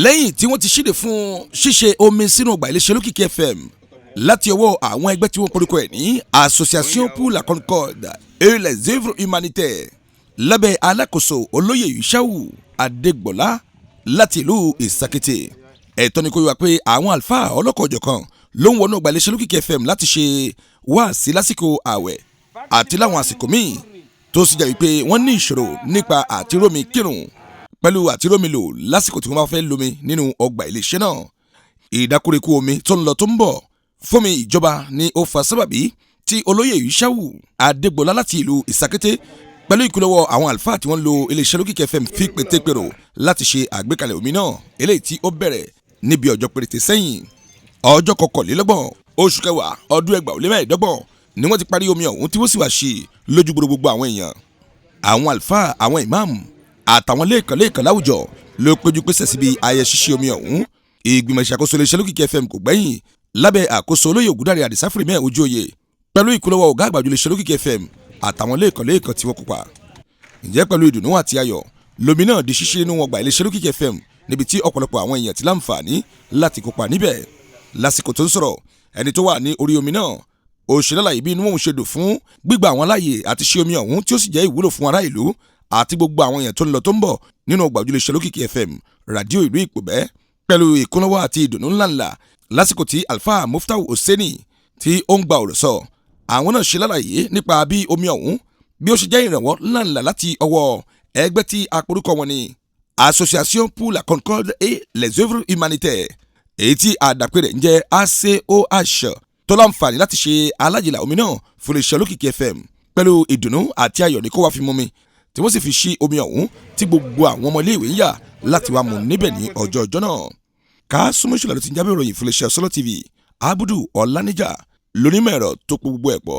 Lẹ́yìn tí wọ́n ti ṣíde fún ṣíṣe omi sínú ọgbà iléeṣẹ́ Olókìkí FM láti ọwọ́ àwọn ẹgbẹ́ tí wọ́n porúkọ ẹ̀ ní Association pour la Concorde et les œuvres humanitaires, lábẹ́ alákòóso olóyè Yushau Adégbọlá láti ìlú Ìsàkété. Ẹ̀tọ́ ni kó yọ pé àwọn àlùfáà ọlọ́kọ̀ọ́jọ̀kan ló ń wọnú ọgbà iléeṣẹ́ Olókìkí FM láti ṣe wáàsí lásìkò ààwẹ̀ àti láwọn àsìkò míì, tó sì jẹ́ wípé wọ́n ní ìṣòro nípa àtirómi kírun pẹ̀lú àtirómi lò lásìkò tí wọ́n bá fẹ́ lómi nínú ọgbà iléeṣẹ́ náà. Ìdákúrekú omi tó ń lọ tó ń bọ̀ fúnmi ìjọba ni ó fa sábàbí tí olóyè Yushau Adégbọlá láti ìlú Ìsàkété pẹ̀lú ìkúlọ́wọ́ àwọn àlùfáà tí wọ́n ń lo iléeṣẹ́ Olókìkí FM fi pétépèrò láti ṣe àgbékalẹ̀ omi náà, eléyìí tí ó bẹ̀rẹ̀ níbi ọjọ́ péréte sẹ́yìn. Ọjọ́ 21 oṣù kẹwàá ọdún 2025 ni wọ́n ti parí omi ọ̀hún, tí wọ́n sì wá sí lójú gbogbo àwọn èèyàn. Àwọn àlùfáà, àwọn ìmáàmù àtàwọn lẹ́ẹ̀kan lẹ́ẹ̀kan láwùjọ ló péjú pésẹ̀ síbi ayẹyẹ ṣíṣe omi ọ̀hún. Ìgbìmọ̀ ìṣàkóso iléeṣẹ́ Olókìkí FM kò gbẹ́yìn, lábẹ́ àkóso olóyè Ògúndàrí Àdìsá Fúrìmẹ́ Ojúoyè, pẹ̀lú ìkúlọ́wọ́ ọ̀gá àgbà iléeṣẹ́ Olókìkí FM àtàwọn lẹ́ẹ̀kan lẹ́ẹ̀kan tí wọ́n kópa. Ǹjẹ́ pẹ̀lú ìdùnnú àti ayọ̀ lomi náà di ṣíṣe nínú ọgbà iléeṣẹ́ Olókìkí FM, níbi tí ọ̀pọ̀lọpọ̀ àwọn èèyàn ti láǹfààní láti kópa níbẹ̀. Lásìkò tó ń sọ̀rọ̀, ẹni tó wà ní orí omi náà ó ṣe lálàyé bí inú òun ṣe dùn fún gbígba àwọn láàyè àti ṣe omi ọ̀hún, tí ó sì jẹ́ ìwúlò fún ará ìlú àti gbogbo àwọn èèyàn tó ń lọ tó ń bọ̀ nínú ọgbà ojúlé Olókìkí FM, ràdíò ìlú Ìpòbẹ́, pẹ̀lú ìkúnlọ́wọ́ àti ìdùnnú ńláńlá. Lásìkò tí Alfa Muftau Hosseini tí ó ń gba ọ̀rọ̀ sọ, àwọn náà ṣe lálàyé nípa bí omi ọ̀hún bí ó ṣe jẹ́ ìrànwọ́ ńláńlá láti ọwọ́ ẹgbẹ́ tí aporúkọ wọn ni Association pour la Concorde et les œuvres humanitaires, èyí tí àdàpè rẹ̀ ń jẹ́ ACOH, tó láǹfààní láti ṣe alájìlá omi náà fún iléeṣẹ́ Olókìkí FM. Pẹ̀lú ìdùnnú àti ayọ̀ ní kó wá fi mú mi tí wọ́n sì fi ṣí omi ọ̀hún, tí gbogbo àwọn ọmọ iléèwé ń yà láti wá mu níbẹ̀ ní ọjọ́ ọjọ́ náà. Ká súnmọ́ṣọ́lá ló ti ń jábọ̀ ìròyìn fún iléeṣẹ́ Sọ́lọ́ TV. Abudu Ọláníjà lónímọ̀ ẹ̀rọ tó po gbogbo ẹ̀ pọ̀.